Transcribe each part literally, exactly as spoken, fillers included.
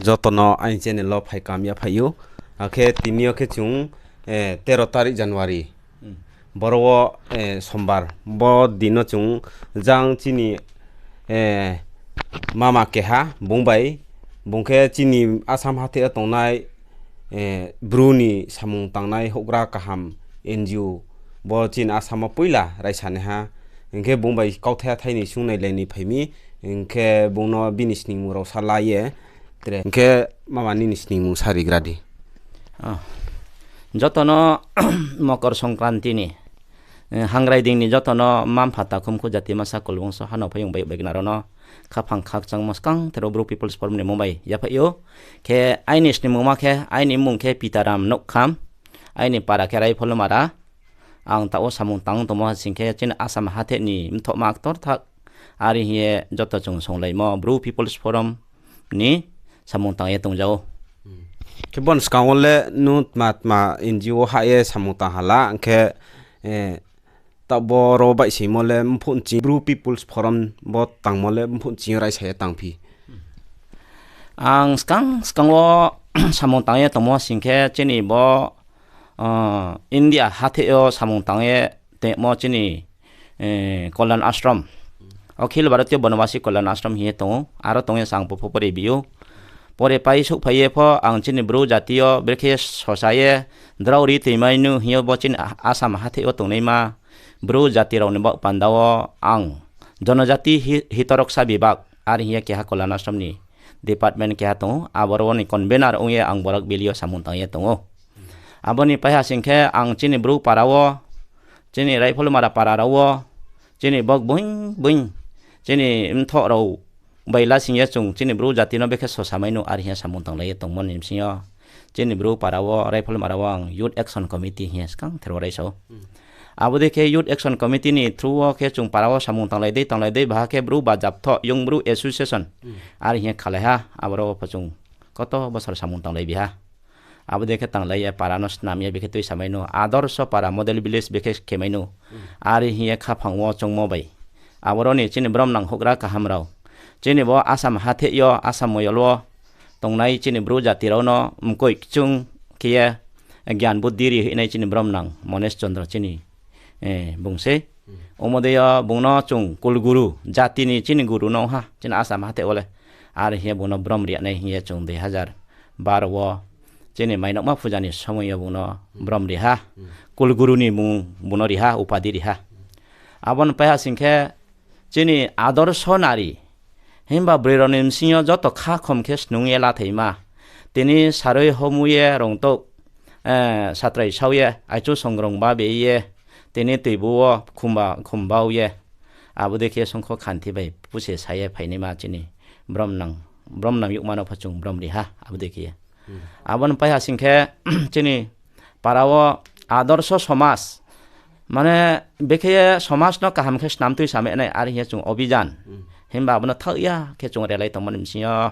Joto no aini channel wo phaikam yaphaih ou. Akhe tini yo khe chung, eh, tero tarik January. Boro wo, eh, sombar. Bo din no chung jang chini, eh, mama keha, bung bai, bung khe chini Assam hathái yo tongnai, eh, Bru ni samung tangnai houhgra kaham N G O, bo chini Assam wo poila raisanaiha. Hing khe bung bai kauthai athai ni sungnailai ni phai mi, hing khe bung no bini sningmung rao sa la ye, tre hing khe mama nini sningmung sa rigra di. Ah. Joto no Mokor Songkranti ni, eh, hangrai ding ni joto no mma-mpha, takhumkhu, jati masa, kulbungso, hano phaiyong bai bai gna rao no khaphang khakchangmo skang tero Bru People's Forum ni mmung bai yaphaih ou. Khe aini sningmungma khe, aini mmung khe Pitaram Nouhkham, aini para khe Raipholmara. Ang taoh wo samung tang tongmo sing khe chini Assam hathái ni mthohma ktor thak, are hing ye joto chung songlaimo Bru People's Forum ni samung tang ye tongja ou. Khe bo ni skang wo le nung tma tma N G O hah ye samung tang ha la, hing khe, eh, taoh boro baihsimo le mphuh nching Bru People's Forum bo tangmo le mphuh nching yo raisa ye tangphi? Ang skang skang wo samung tang ye tongmo sing khe chini bo, ah, India hathái yo samung tang ye tongmo chini, eh, Kalyan Ashram, Akhil Bharatiya Banabasi Kalyan Ashram hing ye tong ou, aro tong ye sang pho pho pore bi ou. Pore pai souhphai ye pho ang chini Bru jati yo brekhe sosa ye drao ri toimai nu hing yo bo chini Assam hathái yo tongnaima Bru jati rao ni baoh panda wo ang Jonojati Hi-, Hitoroksa Bibhag are hing ye keha Kalyan Ashram ni department keha tong ou, aboro ni convener ong ye ang Barak Valley yo samung tang ye tong ou. Abo ni paiha sing khe ang chini Bru para wo, chini Raipholmara para rao wo, chini bok boing boing, chini mthoh rao bai lasing ye chung chini Bru jati no bekhe sosa mai nu are hing ye samung tanglai ye tongmo ni bsing yo chini Bru para wo, Raipholmara wo ang Youth Action Committee hing ye skang ther wo raisa ou. Abo dei khe Youth Action Committee ni through wo khe chung para wo samung tanglai dei, tanglai dei, baha khe Bru Bajapthoh, Young Bru Association are hing ye khalai ha, aboro wo pho chung koto bosor samung tanglai bi ha. Abo dei khe tanglai ye para no snam ye bikhe tuisa mai nu, Adarso Para Model Village bikhe khe mai nu, are hing ye khaphang wo choungmo bai. Aboro ni chini bromnang houhgra kaham rao, chini bo Assam hathái yo, Assam moyol wo tongnai chini Bru jati rao no mkoih kchung khe ye gyan buddhi ri hoihnai chini bromnang Monesh Chondro chini, eh, bung sei. Omo dei yo bung no chung Kulguru, jati ni chini guru no ha, chini Assam hathái wo le. Are hing ye bung no brom ri nai hing ye chung dui hazar baro wo chini Mainokma puja ni somoi yo bung no brom ri ha. Kulguru ni bung bung no ri ha, upadi ri ha. Abo ni paiha sing khe chini Adarso nari, himba broi rao ni bsing yo joto khakhom khe snung ye la thaima. Tini saroi homu ye rongtouh, eh, satrai sao ye, aichu songrong babe ye, tini tuibu wo khumba, khumba ye. Abo dei khe songkho khanti bai puse sa ye phainaima chini bromnang, bromnang youhma no pho chung brom ri ha, abo dei khe ye. Abo ni paiha sing khe chini para wo Adarso Somas, mane bekhe ye somas no kaham khe snam tuisa mai nai are hing ye chung obijan. Himba abo no thaoh ya khe chung relai tongmo ni bsing yo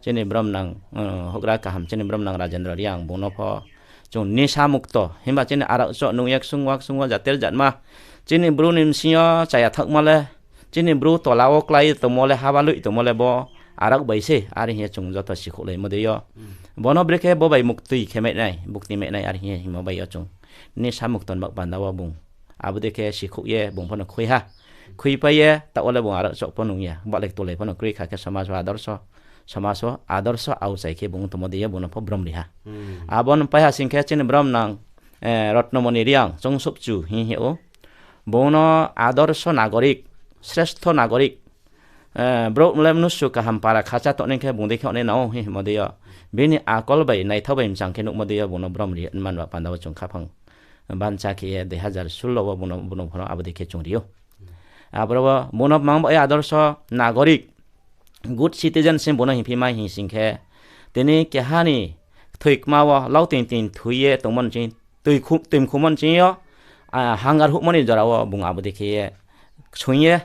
chini bromnang, eh, houhgra kaham chini bromnang Rajendra Reang bung no pho chung nisa mukto, himba chini arak choh nung ye ksung wa ksung wo jater jatma, chini Bru ni bsing yo chaya thaohma le, chini Bru tola wo klái tongmo le, haba loih tongmo le bo arak bai sei, are hing ye chung joto sikhouhlaimo dei yo. Bo no brekhe bo bai muktui khe mai nai, bukti mai nai, are hing ye hingmo bai yo chung nisa mukto ni baoh panda wo bung abo dei khe sikhouh ye bung pho no khui ha. Khuipai ye taoh wo le bung arak choh pho nung ya, bahlai tolai pho no kroi kha khe somas wo Adarso, somas wo Adarso aochai khe bung tongmo dei yo bung no pho brom ri ha. Abo ni paiha sing khe chini bromnang, eh, Rotnomoni Reang, Choungsouhchu hing ye ou. Bung no Adarso Nagorik, Srestho Nagorik, eh, brouh le mnusu kaham para khacha tongnai khe bung dei khe ongnai nang ou hingmo dei yo. Bini akol bai naithao bai mchang khe nuhmo dei yo bung no brom ri man ba panda wo chung khaphang bancha khe ye dui hazar sullo wo bung no, bung no pho no abo dei khe chung ri ou. Aboro wo bung no mang bai Adarso Nagorik, good citizen se bung no hingphi mai hing sing khe, tini keha ni thoikma wo lau ting ting thui ye tongmo ni ching, tui khu-, tuimkhumo ni ching yo, ah, hangar huhmo ni jora wo bung abo dei khe ye soing ye,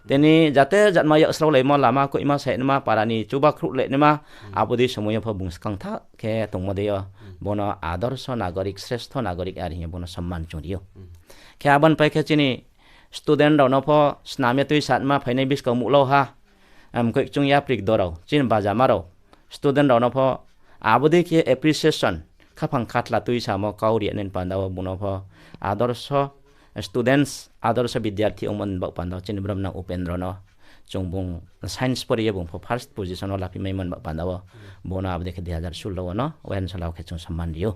tini jate jatma yaksraolaimo, lama koihma sainaima, para ni chuba khruhlainaima, abo dei somoi yo pho bung skangtha khe tongmo dei yo. Bung no Adarso Nagorik, Srestho Nagorik are hing ye bung no somman chung ri ou. Khe abo ni pai khe chini student rao no pho snam ye tuisatma phainai buskang muhlau ha, mkoih kchung yapri kdo rao, chini bajama rao, student rao no pho abo dei khe appreciation, khaphang khatla tuisamo kau ri ya nini panda wo bung no pho adorsho students, adorsho bidyarthi ongmo ni baoh panda wo chini bromnang Upendra no chung bung science pori ye bung pho first position wo laphi maimo ni baoh panda wo bung no abo dei khe dui hazar sullo wo no Wayansola wo khe chung samman ri ou.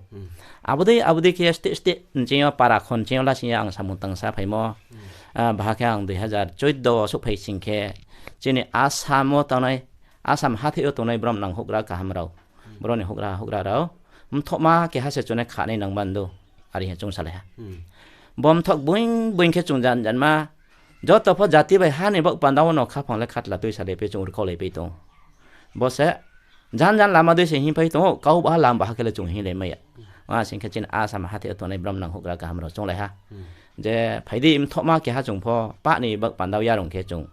Abo dei, abo dei khe state, state nching yo para kho nching yo lasing ye ang samung tangsa phaimo. Ah, baha khe ang dui hazar chouddo wo souhphai sing khe chini Assam wo tangnai, Assam hathái yo tongnai bromnang houhgra kaham rao, boro ni houhgra, houhgra rao mthohma keha se chung nai khanai nang bando, are hing chung salai ha. Bo mthoh boing boing khe chung jan janma, joto pho jati bai ha ni baoh panda wo no khaphang le khatla tuisalai pai chung rkaulai pai tong ou. Bo se jan jan lama dei se hingphai tong ou, kau baha lam baha khe le chung hinglai mai ya. Ong sing khe chini Assam hathái yo tongnai bromnang houhgra kaham rao chounglai ha. Je phai di mthohma keha chung pho pah ni baoh panda wo yarung khe chung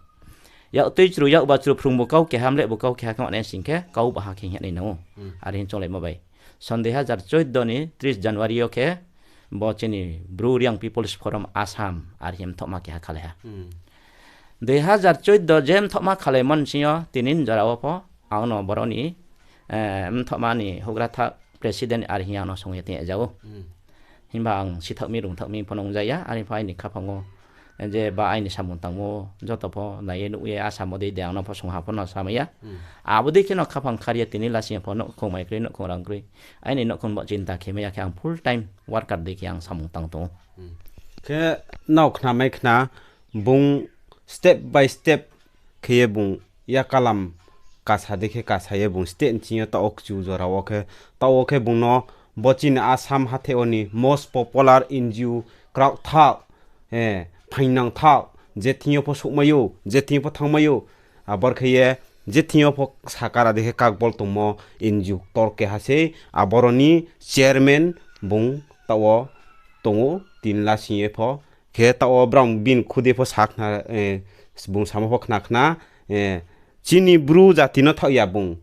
yak tui chru, yak ba chru phrung bu kau keha, mleh bu kau keha khe ong nai sing khe kau baha khe hing nai nang ou. Are hing chounglaimo bai. Son dui hazar chouddo ni tris January yo khe bo chini Bru Reang People's Forum Assam are hing mthohma keha khalai ha. Dui hazar chouddo je mthohma khalaimo ni sing yo tini ni jora wo pho ang no boro ni, eh, mthohma ni houhgra tha president are hing ang no song ye tong ja ou. Himba ang sithaoh mi rungthaoh mi pho nung ja ya, are pho aini khaphang wo je ba aini samung tangmo joto pho nai ye nuh ye asamo dei de ang no pho songha pho no samai ya. Abo dei khe no khaphang khar ye tini lasing yo pho nouhkhong mai kroi, nouhkhong rang kroi. Aini nouhkhong bo chinta khe mai ya khe ang full time worker dei khe ang samung tang tong ou. Khe nrao khnamai khna, bung step by step khe ye bung yakalam kasa dei khe kasa ye bung state nching yo taoh wo kchu jora wo khe, taoh wo khe bung no bo chini Assam hathái wo ni most popular N G O kraoh thaoh, eh, phaingnang thaoh, je thing yo pho souhmai ou, je thing yo pho thanngmai ou, abor khe ye je thing yo pho sakara dei khe kakbol tongmo N G O ktor keha sei, aboro ni chairman bung taoh wo tong ou, tini lasing ye pho. Khe taoh wo brao bini khudi pho sa khna, eh, bung samo pho khna khna, eh, chini Bru jati no thaoh ya bung.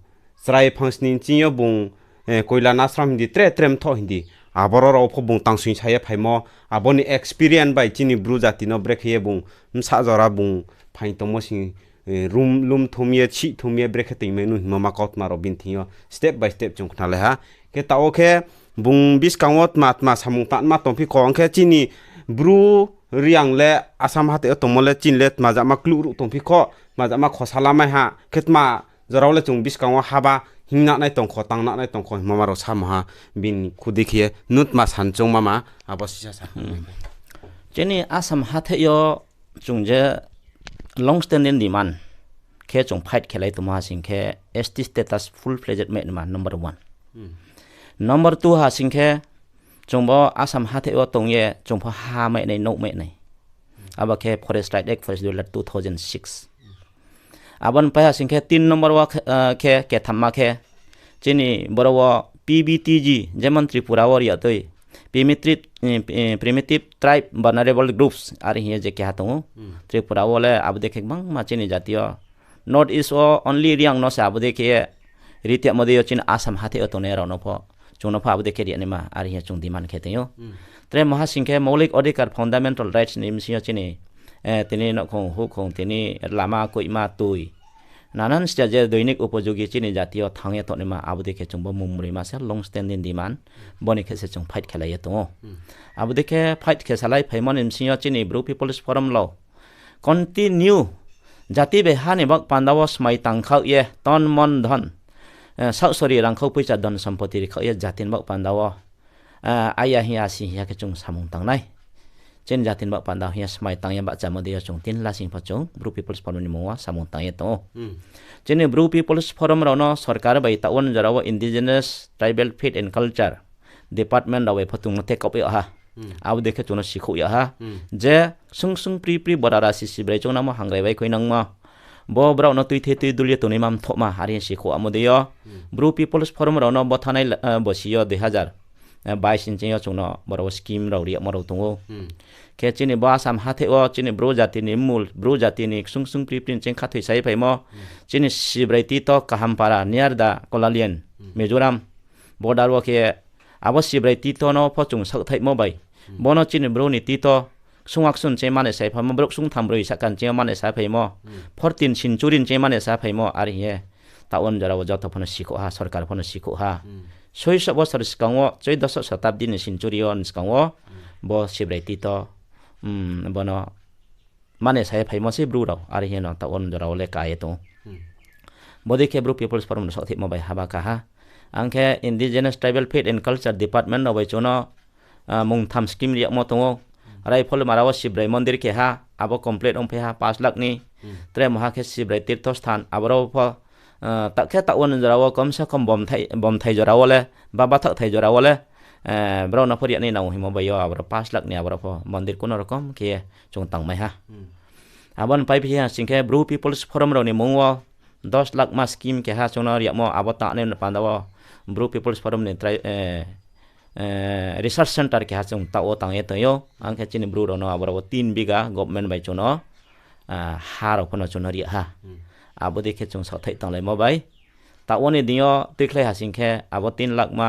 Chrai phangsni nching yo bung, eh, koila nasram hindi, tre tre mthoh hindi. Aboro rao pho bung tangsoing sa ye phaimo, abo ni experience bai chini Bru jati no brekhe ye bung bsa jora bung phaing tongmo sing, eh, rum, lum thum ye, chih thum ye, brekhe toingmai nu hingmo ma kautma rao bini thing yo step by step chung khnalai ha. Khe taoh wo khe bung buskang wo tma tma samung tangma tongphi kho, ong khe chini Bru Reang le Assam hathái yo tongmo le chini le tma jama kluh ruh tongphi kho, tma jama khosa lamai ha, khe tma jora wo le chung buskang wo haba hing nanai tong kho, tang nanai tong kho hingmo ma rao samo ha, bini khudi khe ye nung tma san choung ma ma, abo sisa sa. Chini Assam hathái yo chung je long standing demand khe chung fight khelai tongmo ha sing khe S T status full fledged mai naima number one. Number two ha sing khe chung bo Assam hathái wo tong ye chung pho ha mai nai, nouh mai nai. Abo khe Forest Right Act, Forest Schedule two thousand six. Abo ni pai ha sing khe tin number wo khe, eh, khe, kethamma khe chini boro wo P B T G, jemon Tripura wo ri ya tui, Primitive, eh, eh, Primitive Tribe Vulnerable Groups are hing ye je keha tong ou. Tripura wo le abo dei khe gbangma chini jati yo North East wo only Reang no se abo dei khe ye ri tongmo dei yo chini Assam hathái yo tongnai rao no pho, chung no pho abo dei khe ri naima are hing ye chung demand khe tong ou. Tre maha sing khe মৌলিক অধিকার, fundamental rights ni bsing yo chini, eh, tini nouhkhong, houhkhong, tini lama, koihma, tui, nanan stia je দৈনিক উপযোগী chini jati yo thanng ye tongnaima, abo dei khe chung bo mungmroima se long standing demand, bo ni khe se chung fight khelai ye tong ou. Abo dei khe fight khe salai phaimo ni bsing yo chini Bru People's Forum rao continue jati bai ha ni baoh panda wo smai tang khaoh ye, ton mon dhon, eh, saohsori rangkhau poicha dhon sompoti ri khaoh ye jati ni baoh panda wo, eh, aya hing ya si hing ya khe chung samung tang nai. Chini jati ni baoh panda hing ya smai tang ye bahchamo dei yo chung tini lasing pho chung Bru People's Forum ni mmung wo samung tang ye tong ou. Chini Bru People's Forum rao no sorkar bai taoh wo ni jora wo Indigenous Tribal Faith and Culture Department rao bai pho chung no take up yag ha. Abo dei khe chung no sikhouh yag ha. Je ksung ksung pri pri bora rasi Sibrai choungnamo hangrai bai khuinangmo, bo brao no tuithe tui dul ye tongnaima mthohma are hing sikhouh amo dei yo. Bru People's Forum rao no bo thanai, eh, bosi yo dui hazar, eh, bais nching yo chung no boro wo scheme rao ri yagmo rao tong ou. Khe chini bo Assam hathái wo chini Bru jati ni mmul, Bru jati ni ksung ksung pri pri nching khathoi sai phaimo. Chini Sibrai Tito Kahampara near the Kolalian, Mizoram border wo khe abo Sibrai Tito no pho chung saohthaihmo bai. Bo no chini Bru ni Tito ksung aksun nching mane sai phaimo, brouh ksung tham broi sahka nching yo mane sai phaimo, fourteen century nching mane sai phaimo are hing ye. Taoh wo jora wo joto pho no sikhouh ha, sorkar pho no sikhouh ha. Soiso bosor skang wo, choidoso sotabdi ni century yo ni skang wo, bo Sibrai tito, bono mane sa ye phaimo sei Bru rao, are hing ye no taoh wo jora wo le ka ye tong ou. Bodei khe Bru People's Forum no saohtheihmo bai haba ka ha. Ang khe Indigenous Tribal Faith and Culture Department rao bai chung no mungtham scheme ri yagmo tong ou. Raipholmara wo Sibrai mondir keha, abo complete ongphai ha পাঁচ lakh ni. Tre moha khe Sibrai tirtho sthan, aboro pho, taoh khe taoh wo jora wo komse kom bomthai jora wo le, ba bathaohthai jora wo le, brao no pho ri ya nai nang hingmo bai yo aboro পাঁচ lakh ni aboro pho mondir kuno rokom khe ye chung tangmai ha. Abo ni paiphi ha sing khe Bru People's Forum rao ni mung wo দশ lakh ma scheme keha chung no ri yagmo abo tangnai ni panda wo Bru People's Forum ni research centre keha chung taoh wo tang ye tong ou. Ang khe chini Bru rao no aboro wo তিন বিঘা government bai chung no ha rao pho no chung no ri ha. Abo dei khe chung saohthaih tanglaimo bai. Taoh wo ni deing yo tuikhlai ha sing khe abo তিন লাখ ma,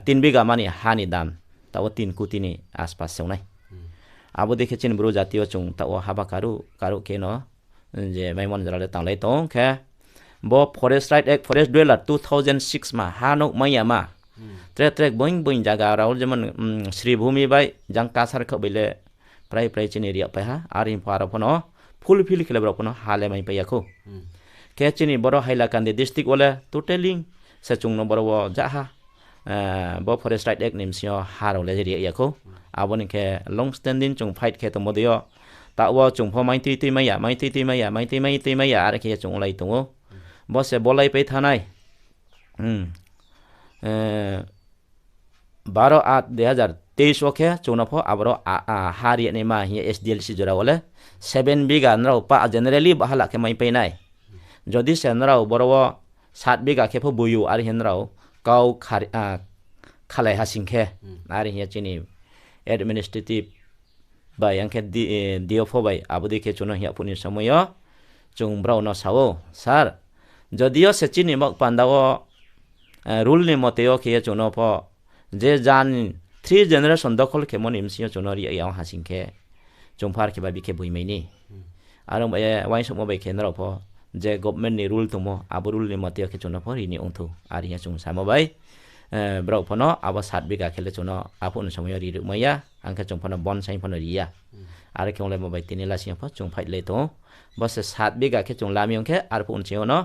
তিন বিঘা ma ni ha ni dam taoh wo তিন কোটি ni aspas se ong nai. Abo dei khe chini Bru jati yo chung taoh wo haba karuh karuh khe no je maimo ni jora le tanglai tong khe, bo Forest Right Act, Forest Dweller two thousand six ma, ha nouh mai ya ma. Tre tre boing boing zaga rao jemon, Sribhumi bai jang Kasar khaoh bai le prai prai chini ri yagpai ha, are hing pho aro pho no fulfill khe le brao pho no ha le maipai ya khou. Khe chini boro Hailakandi district wo le totally se chung no boro wo ja ha, bo Forest Right Act ni bsing yo ha rao le ri ya khou. Abo ni khe long standing chung fight khe tongmo dei yo. Taoh wo chung pho maitui tui mai ya, maitui tui mai ya, maitui mai tui mai ya, are khe ye chung onglai tong ou. Bo se bolaipai thanai বারো আট দুই হাজার তেইশ wo khe chung no pho aboro ha ri ya naima hing ye S D L C jora wo le seven বিঘা nrao pa generally bahala khe maipai nai. Jodi se nrao boro wo সাত বিঘা khe pho boi ou, are hing nrao kau khalai ha sing khe, are hing ye chini administrative bai ang khe D F O bai abo dei khe chung no hing yag phuh ni somoi yo chung brao no sa ou, Sir, jodi yo se chini mok panda wo rule ni mote yo khe ye chung no pho je jan three generation dokhol khemo ni bsing yo chung no ri ya ong ha sing khe, chung phar khe ba bi khe boi mai ni. Are ong bai ye uaingsouhmo bai khe nrao pho je government ni rule tongmo, abo rule ni mote yo khe chung no pho ri ni ong thou, are hing ye chung samo bai, brao pho no abo সাত বিঘা khe le chung no aphuh ni somoi yo ri ruhmai ya, ang khe chung pho no bonsaing pho no ri ya. Are khe onglaimo bai tini lasing yo pho chung fight lai tong ou. Bo se সাত বিঘা khe chung lami ong khe arphuh ni sing yo no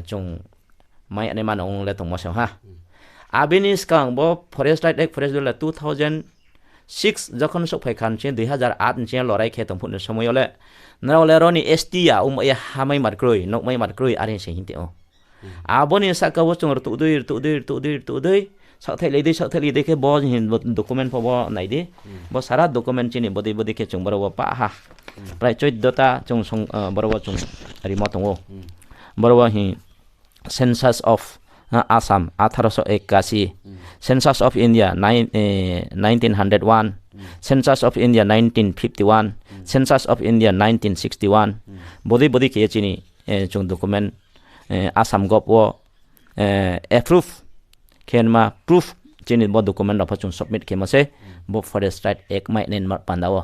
chung mai ya naima no ong le tongmo se ha. Abini skang bo Forest Right Act, Forest Dweller two thousand six jokhon souhphai kha nching, দুই হাজার আট nching lorai khe tong phuh ni somoi yo le, nrao le ro ni S T ya, ongba ye ha mai mar kroi, nouh mai mar kroi, are hing se hing tong ou. Abo ni sahka wo chung rtuh dei, rtuh dei, rtuh dei, rtuh dei, saohthaihlai dei, saohthaihlai dei khe bo hing document pho bo nai di. Bo sara document chini bodei bodei khe chung boro wo pah ha. Prai চৌদ্দ ta chung boro wo chung rimo tong ou. Boro wo hing Census of Assam আঠারোশো একাশি, Census of India nine, nineteen hundred one, Census of India nineteen fifty one, Census of India nineteen sixty one. Bodei bodei khe ye chini chung document Assam gov wo approve khe ma proof chini bo document rao pho chung submit khemo se bo Forest Right Act mai nai ni panda wo.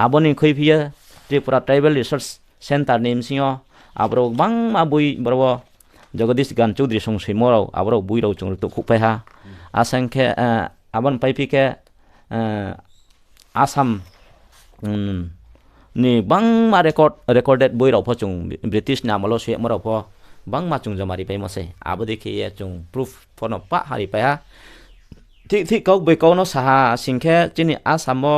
Abo ni khuiphi ye Tripura Tribal Research Centre ni bsing yo aboro gbangma boi boro wo Jagadish Gan Chowdhury song soimo rao, aboro boi rao chung rtuh khouhpai ha. Asang khe abo ni paiphi khe Assam ni gbangma record, recorded boi rao pho chung British ni amol wo soimo rao pho gbangma chung joma ripaimo se. Abo dei khe ye chung proof pho no pah ha ripai ha. Thik thik kau bai kau no sa ha sing khe chini Assam wo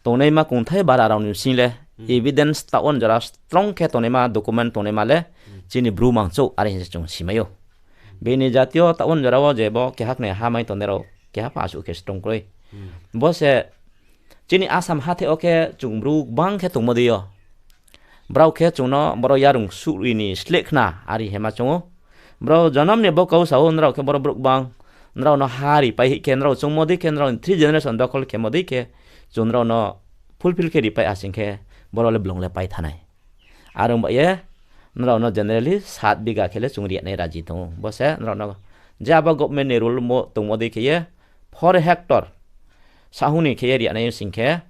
tongnaima kongthai bara rao ni bsing le evidence taoh wo jora strong khe tongnaima document tongnaima le chini Bru mangchouh are hing se chung simai ou. Bini jati yo taoh wo jora wo je bo keha knoi ha mai tongnai rao keha pha asuh khe strong kroi. Bo se chini Assam hathái wo khe chung Bru gbang khe tongmo dei yo. Brao khe chung no boro yarung suhri ni sleh khna are hema chung ou. Brao jonom ni bo kau sa ou, nrao khe boro brouh gbang, nrao no ha ripai hih khe, nrao chungmo dei khe, nrao ni three generation dokhol khemo dei khe, chung nrao no fulfill khe ripai ha sing khe, boro le blung le pai thanai. Are ong ba ye, nrao no generally সাত বিঘা khe le chung ri ya nai raji tong ou. Bo se nrao no je abo government ni rule mo tongmo dei khe ye, four hectare sahung ni khe ye ri ya nai sing khe,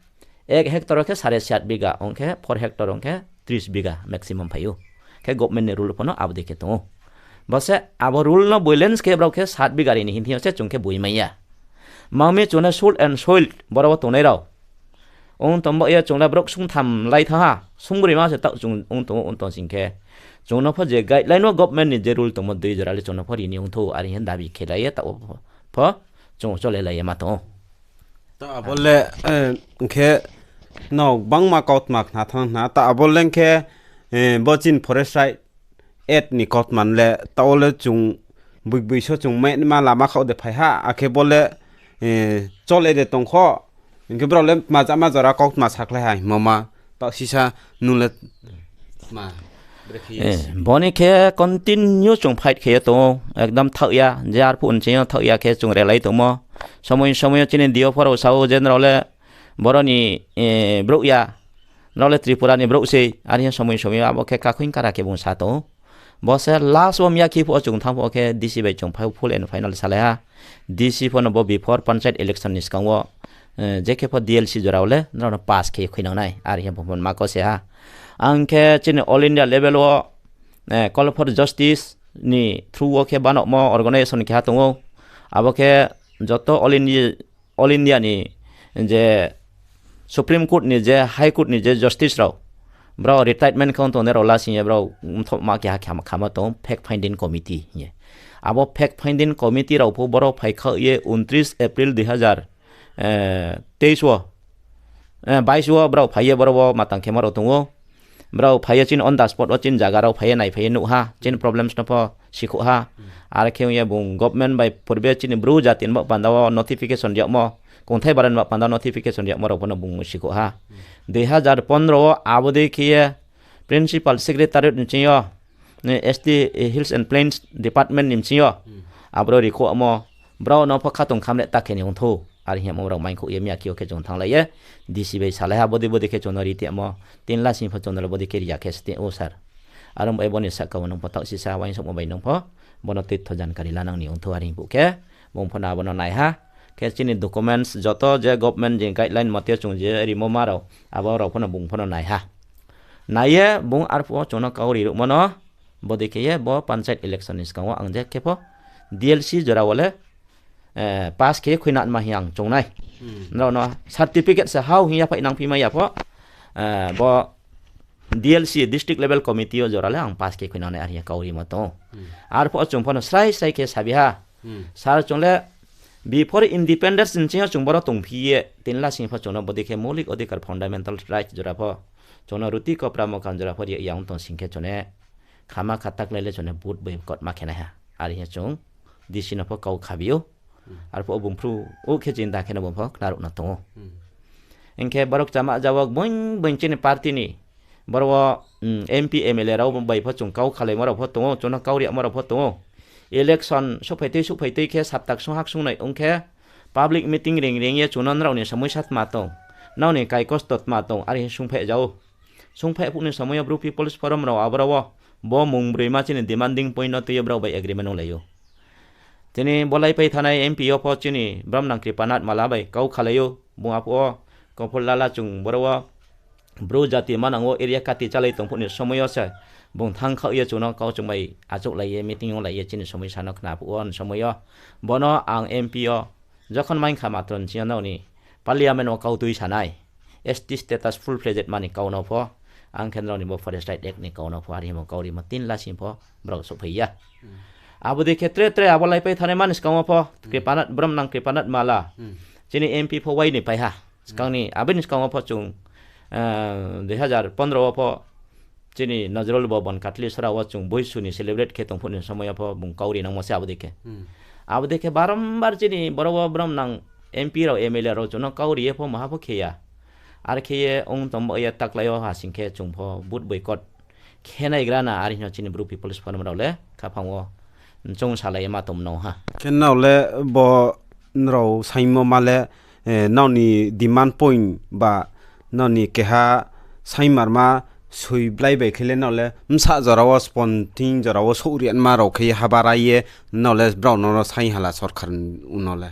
এক hectare wo khe সাড়ে সাত বিঘা, ong khe four hectare ong khe ত্রিশ বিঘা maximum phai ou. khe government ni rule pho no abo dei khe tong ou. Bo se abo rule no violence khe brao khe sat bigari ni hing thing yo se chung khe boi mai ya. Mangmi chung no sold and sold boro wo tongnai rao. Ong tong ba ye chung le brouh sungtham lai thanng ha, sungbroi ma se taoh chung ong tong ou, ong tong sing khe. Chung no pho je guideline wo government ni je rule tongmo dui jora le chung no pho ri ni ongthou, are hing dabi khelai ye taoh wo pho chung cholelai ye ma tong ou. Ta abo le, hing khe, no gbangma kautma khna thanng na, ta abo le hing khe, bo chini Forest Right Act ni kautma le, taoh wo le chung boi boi so chung mai ma lama khaoh de phai ha, akhe bo le, chole de tong kho, hing khe brao le tma jama jora kautma sakhlai ha hingmo ma, taoh sisa nung le tma, brekhe ye. Bo ni khe continue chung fight khe ye tong ou, ekdom thaoh ya, je arphuh nching yo thaoh ya khe chung relai tongmo. Somoi somoi yo chini D O pho rao sa ou je nrao le boro ni brouh ya, nrao le Tripura ni brouh sei, are hing somoi somoi yo abo khe kakhoing kara khe bung sa tong ou. Bo se last wo miyakhe phuh wo chung thanng phuh wo khe D C bai chung phai full and final salai ha. D C pho no bo before panchayat election ni skang wo, je khe pho D L C jora wo le nrao no pass khe khuinang nai, are hing bung pho ma kau se ha. Ang khe chini all India level wo, Call for Justice ni through wo khe banomo organisation keha tong ou. Abo khe joto all India ni je Supreme Court ni je High Court ni je justice rao, brao retirement khe ong tongnai rao lasing ye brao mthohma keha khama tong ou, fact finding committee hing ye. Abo fact finding committee rao pho boro phai khaoh ye ঊনত্রিশ April দুই হাজার তেইশ wo, বাইশ wo brao phai ye boro wo matang khemo rao tong ou. Brao phai ye chini on the spot wo chini zaga rao phai ye naiphai ye nuh ha, chini problems no pho sikhouh ha. Are khe ong ye bung government bai purbe chini Bru jati ni baoh panda wo notification ri yagmo, kongthai bara ni baoh panda notification ri yagmo rao pho no bung sikhouh ha. দুই হাজার পনেরো wo abo dei khe ye Principal Secretariat ni bsing yo, S T Hills and Plains Department ni bsing yo, aboro rikhouhmo, brao no pho khatong khamle ta khe ni ongthou, are hingmo brao maingkhouh ye miyakhe yo khe chung thannglai ye, D C bai salai ha, bodei bodei khe chung no ri tongmo, tini lasing pho chung no le bodei khe ri ya khe se tong ou sir. Aro bai bo ni sahka wo nung pho taoh sisa uaingsouhmo bai nung pho, bo no toitho jankari lanang ni ongthou, are hing phuh khe, bung pho no abo no nai ha. Khe chini documents joto je government ni guideline mote chung je rimo ma rao, abo rao pho no bung pho no nai ha. Nai ye bung arphuh wo chung no kau ri ruhmo no, bodei khe ye bo panchayat election ni skang wo ang je khe pho D L C jora wo le pass khe ye khuinangma hing ang choung nai. Nrao no certificate se hao hing yaphaih nangphi mai ya pho, bo D L C, District Level Committee wo jora le ang pass khe khuinang nai, are hing ye kau rimo tong ou. Arphuh wo chung pho no srai srai khe sabi ha. Sir, chung le before independence ni bsing yo chung boro tongphi ye, tini lasing pho chung no bodei khe মৌলিক অধিকার, fundamental right jora pho, chung no ruti kopra mokan jora pho ri ya ong tong sing khe chung ne khama kha taklai le chung ne vote boycott ma khe nai ha, are hing ye chung D C no pho kau khabi ou. Arphuh wo bung phruh ou khe chini da khe no bung pho khnaruh no tong ou. Hing khe borok chama jawok boing boing chini party ni, boro wo, M P, M L A rao bai pho chung kau khalaimo rao pho tong ou, chung no kau riyamo rao pho tong ou. Election souhphai tui souhphai tui khe saptak sung hak sung noi ong khe public meeting reing reing ye chung no nrao ni somoisa tma tong, nrao ni kaikosto tma tong, are hing sungphai ja ou. Sungphai phuh ni somoi yo Bru People's Forum rao aboro wo bo mung broima chini demanding point no tui ye brao bai agreement onglai ou. Tini bo laipai thanai M P yo pho chini bromnang Kripanath Malla bai kau khalai ou, bung arphuh wo Kaphur Lala chung boro wo Bru jati manang wo area kati chálai tong phuh ni somoi yo se bung thanng khaoh ye chung no kau chung bai achouhlai ye meeting onglai ye chini somoisa no khna phuh wo ni somoi yo. Bono ang M P yo jokhon maing kha matro ni sing yo nrao ni parliament wo kau tui sanai, S T status full fledged mani kau no pho, ang khe nrao ni bo Forest Right Act ni kau no pho, are hing bo kau rimo tini lasing pho brao souhphai ya. Abo dei khe tre tre abo laipai thanai mani skang wo pho, Kripanath, bromnang Kripanath Malla, chini M P pho wai ni pai ha. Skang ni, abo ni skang wo pho chung, দুই হাজার পনেরো wo pho chini Nazrul Bhavan Katli sora wo chung Boisu ni celebrate khe tong phuh ni somoi yo pho bung kau ri nangmo se abo dei khe. Abo dei khe barombar chini boro wo bromnang M P rao, M L A rao chung no kau ri ye pho maha pho khe ya. Are khe ye ong tong ba ye taklai yo ha sing khe chung pho vote boycott khe naigra na, are hing no chini Bru People's Forum rao le khaphang wo chung salai ye ma tong no ha. Khe nrao le bo nrao saingmo ma le, nrao ni demand point ba nrao ni keha saingmarma soi blai bai khe le nrao le bsa jora wo sponting jora wo souhrianma rao khe ye haba rai ye nrao le brao no no saing hala sorkar no le.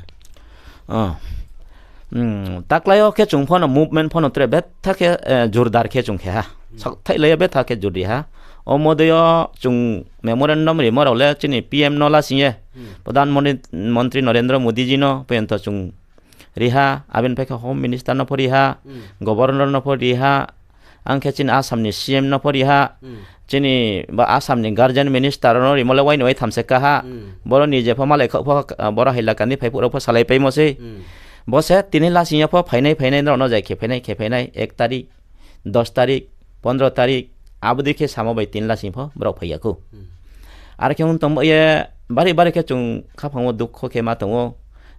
Taklai yo khe chung pho no movement pho no tre betha khe jordar khe chung khe ha. Saohthaih lai ye betha khe jordi ha. O modei yo chung memorandum rimo rao le chini P M no lasing ye, Pradhan Moni-, Montri Narendra Modi ji no poyonto chung ri ha, abini pai khe Home Minister no pho ri ha, Governor no pho ri ha, ang khe chini Assam ni C M no pho ri ha, chini ba Assam ni Guardian Minister no rimo le wai ni wai tham se ka ha, boro ni je pho malai khaoh pho, boro Hailakandi phai phuh rao pho salaipaimo sei. Bo se tini lasing ya pho phainai phainai nrao no jai khe phainai khe phainai ek tarik, dos tarik, pondro tarik, abo dei khe samo bai tini lasing pho brao phai ya khou. Are khe ong tongba ye bari bari khe chung khaphang wo dukho khe ma tong ou,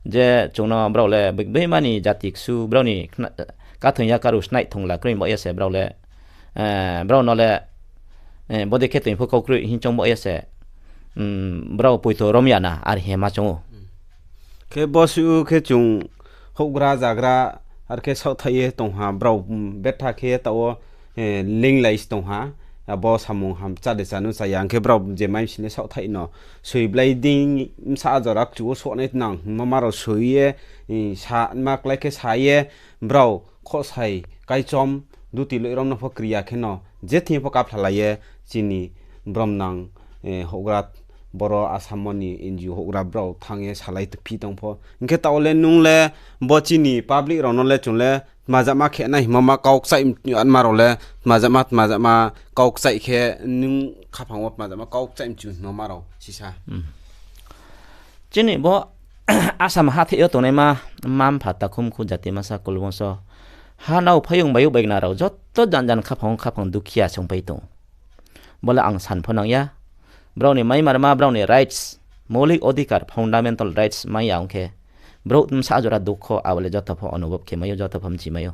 je chung no brao le bikbeima ni jati ksu brao ni khna-, kathong ya karu snai thongla kroi ba ye se brao le, eh, brao no le, eh, bodei khe toing pho kau kroi hing choung ba ye se, mm, brao poito rom ya na, are he ma choung ou. Khe bo suh khe chung houhgra zagra, are khe saohthaih ye tong ha, brao, mm, betha khe taoh wo, eh, linglai se tong ha, abo samung ham chá de chá nu chá ya, hing khe brao je mai sini saohthaih no soi blai dei bsa jora kchu wo sohnai nang hingmo ma rao soi ye, eh, sa ma klái khe sa ye, brao khohsai kaichom duti loirom no pho kri ya kheno, je thing pho kaphlala ye chini bromnang, eh, houhgra boro Assam ni N G O houhgra brao thanng ye salai phi tong pho. Hing khe taoh le nung le bo chini public rao no le chung le tmajama khe nai hingmo ma kau kchaih atma rao le tmajama, tmajama kau kchaih khe nung khaphang wo tmajama kau kchaih mchu hingmo ma rao sisa. Chini bo Assam hatheh yo tongnaima mma-mpha takhumkhu jati masa kulbongso, ha nao phaiyong baiyouh bai gna rao joto janjan khaphang wo khaphang dukhiya songpai tong ou. Bo le ang san pho nang ya. Brao ni maimarma, brao ni rights, moulik odhikar, fundamental rights mai ya ong khe, brouh bsa jora dukho abo le joto pho onubhob khe mai ou, joto pho mchi mai ou.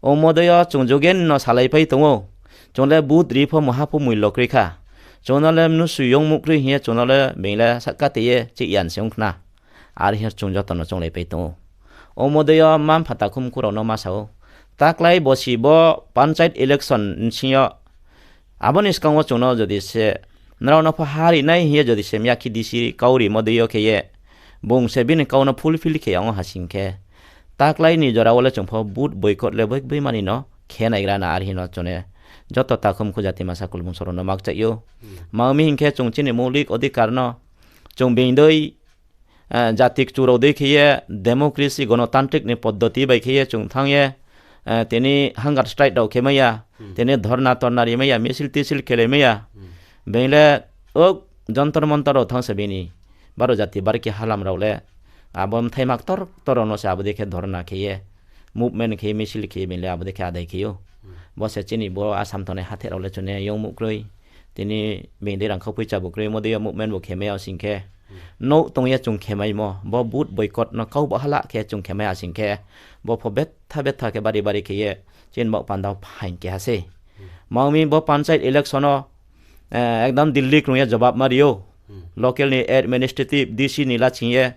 O modei yo chung Jogen no salaipai tong ou. Chung le vote ri pho muha pho muilo kroi kha. Chung no le mnusu yongmuh kroi hing ye chung no le being le sahka te ye chih yan se ong khna. Are hing chung joto no chounglaipai tong ou. O modei yo mma-mpha takhumkhu rao no ma sa ou. Taklái bosi bo panchayat election bsing yo abo ni skang wo chung no jodi se nrao no pho ha ri nai hing ye jodi se miyakhe D C kau rimo dei yo khe ye, bung se bini kau no fulfill khe ya ong ha sing khe, taklái ni jora wo le chung pho vote boycott le boigboi mani no khe naigra na, are hing no chung ne joto takhumkhu jati masa kulbongso rao no makchaih ou. Ma mi hing khe chung chini moulik odhikar no chung being dei, eh, jati kchu rao dei khe ye democracy, gonotantrik ni poddoti bai khe ye chung thanng ye, eh, tini hunger strike rao khe mai ya, tini dhorna torna ri mai ya, misil tisil khelai mai ya. Being le, o, Jantar Mantar rao thanng se bini baro jati barki halam rao le, abo mthai ma ktor ktor rao no se abo dei khe dhorna khe ye, movement khe ye, misil khe ye, being le abo dei khe adai khe ou. Bo se chini bo Assam tongnai hatheh rao le chung ne yongmuh kroi. Tini being dei rangkhau poicha bu kroi, modei yo movement bu khe mai ya sing khe, nouh tong ye chung khe maimo, bo vote boycott no kau bo hala khe chung khe mai ya sing khe, bo pho betha betha khe bari bari khe ye, chini baoh panda phaing keha sei. Ma mi bo panchayat election no, eh, ekdam Delhi krung ye jobab ma ri ou. Local ni administrative D C ni laching ye,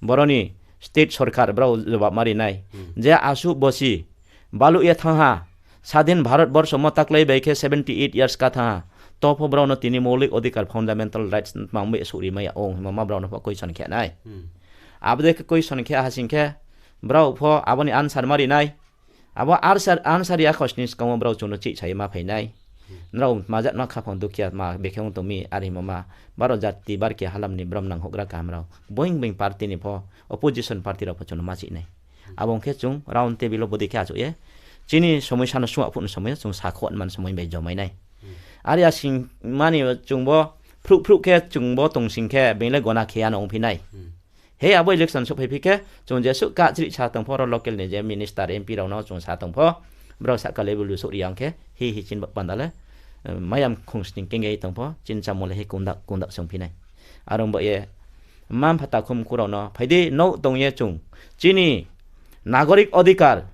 boro ni state sorkar brao jobab ma ri nai. Je asuh bosi baluh ye thanng ha, sadhin Bharat borso mo taklái bai khe seventy eight years ka thanng ha, to pho brao no tini moulik odhikar fundamental rights tma ong bai souh ri mai ya ong hingmo ma brao no pho question khe nai. Abo dei khe question khe ha sing khe, brao pho abo ni answer ma ri nai. Abo answer, answer ya khosni skang wo brao chung no chihsa ye ma phai nai. Nrao tmajatma khaphang dukhiya ma bekhe ong tong mi, are hingmo ma baro jati barki halam ni bromnang houhgra kaham rao boing boing party ni pho, opposition party rao pho chung no ma chih nai. Abo ong khe chung round table wo bodei khe achouh ye chini somoisa no sungha phuh ni somoi yo chung sakho man somoi bai jomai nai. Are ya sing mani chung bo phruh phruh khe chung bo tong sing khe being le gona khe ya no ongphi nai. He abo election souhphai phi khe, chung jesuh kachrih sa tong pho, ro local ni je minister, M P rao no chung sa tong pho, brao sahka level wo souh ri ya ong khe, hi hi chini baoh panda le, eh, mayam khong sning kengge tong pho, chini chámo le hi kungdak kungdak songphi nai. Are ong ba ye, mma mpha takhumkhu rao no phai di, nouh tong ye chung chini nagorik odhikar,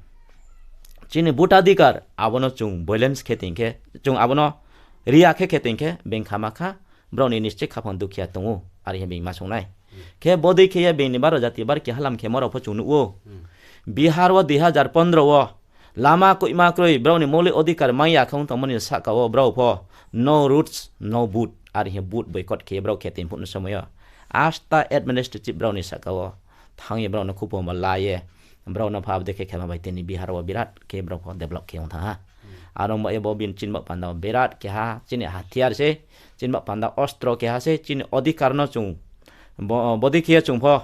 chini vote adhikar, abo no chung violence khe tong khe, chung abo no ri ya khe khe tong khe, being kha ma kha, brao ni nischoi khaphang dukhiya tong ou, are hing being ma sung nai. Khe bodei khe ye being ni baro jati barki halam khemo rao pho chung nuh ou. Bihar wo dui hazar pondro wo lama koihma kroi, brao ni moulik odhikar mai ya khe ong tongmo ni sahka wo brao pho no roads, no vote, are hing vote boycott khe ye brao khe tong phuh ni somoi yo, asta administrative brao ni sahka wo thanng ye brao no khupoma la ye, brao no pha abo dei khe khema bai tini Bihar wo birat khe brao pho develop khe ong thanng ha. Aro ba ye bo bini chini baoh panda wo berat keha, chini hatiyar se, chini baoh panda ostro keha se, chini odhikar no chung, bo-, bodei khe ye chung pho,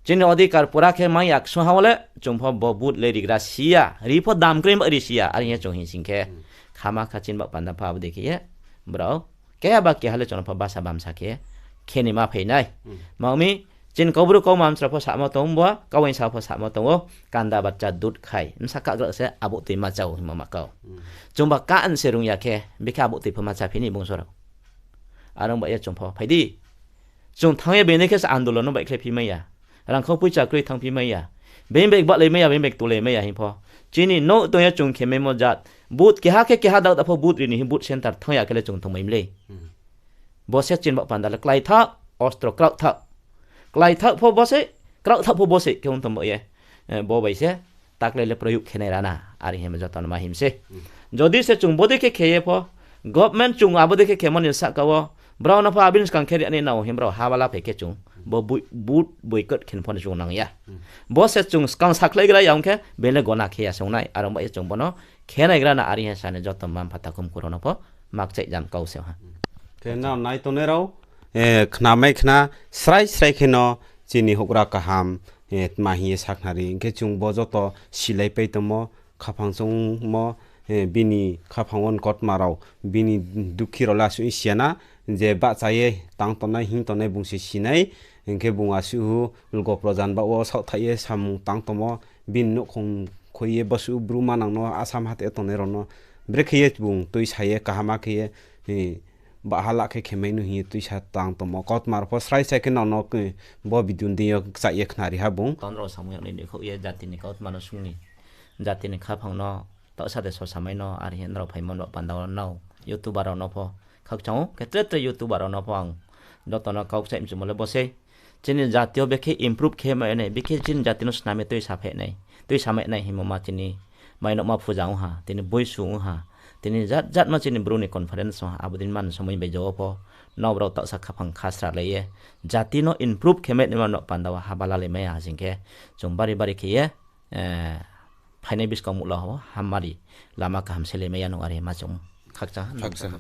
chini odhikar pura khe mai ya ksung ha wo le, chung pho bo vote le rigra si ya, ri pho dam kroi ba ri si ya, are hing ye chung hing sing khe, khama kha chini baoh panda pho abo dei khe ye, brao, keha ba keha le chung no pho basa bamsa khe, khe ni ma phai nai. Ma mi, chini Kaubru kau mamsra pho samo tong ou, bo kauaingsa pho samo tong ou, kanda bacha dut khai, bsa kagra se abo tui ma chao hingmo ma kau. Chungba kan se rung ya khe, bikhe abo tui pho ma cha phi ni bung sora. Aro ba ye chung pho phai di. Chung thanng ye being ni khe se andolon no baihkhlai phi mai ya. Rangkhau poicha kroi thanng phi mai ya. Being bai bahlai mai ya, being bai tulai mai ya hing pho. Chini nouh tong ye chung khe maimo jat. Vote keha khe keha dak da pho vote ri ni hing vote center thanng ya khe le chung tongmai mlei. Bo se chini baoh panda le klái thaoh, ostro kraoh thaoh. Klái thaoh pho bo se, kraoh thaoh pho bo se, khe ong tong ba ye. Eh, bo bai se, taklai le proyog khe nai rana, are hing ye joto no ma him se. Jodi se chung bodei khe khe ye pho, government chung abo dei khe khemo ni sahka wo, brao no pho abini skang khe ri nai nao hing brao habala phai khe chung, bo boi-, vote boycott khe pho ni chung nang ya. Bo se chung skang sakhlaigra ya ong khe, being le gona khe ya se ong nai, aro ba ye chung bo no khe naigra na, are hing ye sa ni joto mma mpha takhu mkhu rao no pho, makchaih jam kau se ha. Khe nrao nai tongnai rao, eh, khnamai khna, srai srai kheno chini houhgra kaham, eh, tma hing ye sakhnari. Hing khe chung bo joto silaipai tongmo, khaphang chungmo, eh, bini khaphang wo kautma rao, bini dukhi rao le asuh si ya na, je bahcha ye tang tongnai, hing tongnai bung se si nai, hing khe bung asuh hu lgo projan baoh wo saohthaih ye samung tang tongmo, bini nouhkhong khui ye bosuh bru manang no Assam hathe tongnai rao no, brekhe ye bung tuisa ye kaham khe ye, eh, bahala khe khemai no hing ye tuisa tang tongmo. Kautma rao pho srai srai khe nrao no, eh, bo video ni deing yo kchaih ye khnari ha bung. Ton rao samung yag ni ni khouh ye jati ni kautma no sung ni, jati ni khaphang no, taohsa de sosamai no, are hing nrao phaimo no panda wo nrao, YouTuber rao no pho, khakchang ou, khe tre tre YouTuber rao no pho ang joto no kau kchaih mchumo le bo sei. Chini jati yo bekhe improve khe mai nai, bekhe chini jati no snam ye tuisa pheh nai, tuisa mai nai hingmo ma chini mainouhma phuja ong ha, tini boisu ong ha, tini jat jat ma chini bru ni conference ong ha, abo dei man somoi bai jo wo pho, nrao brao taohsa khaphang khasralai ye, jati no improve khe mai naima no panda wo haba lalai mai ya sing khe, chung bari bari khe ye, eh, phainai buskang muhla wo hamari lama kaham selai mai ya nung are ma chung khakchang ha.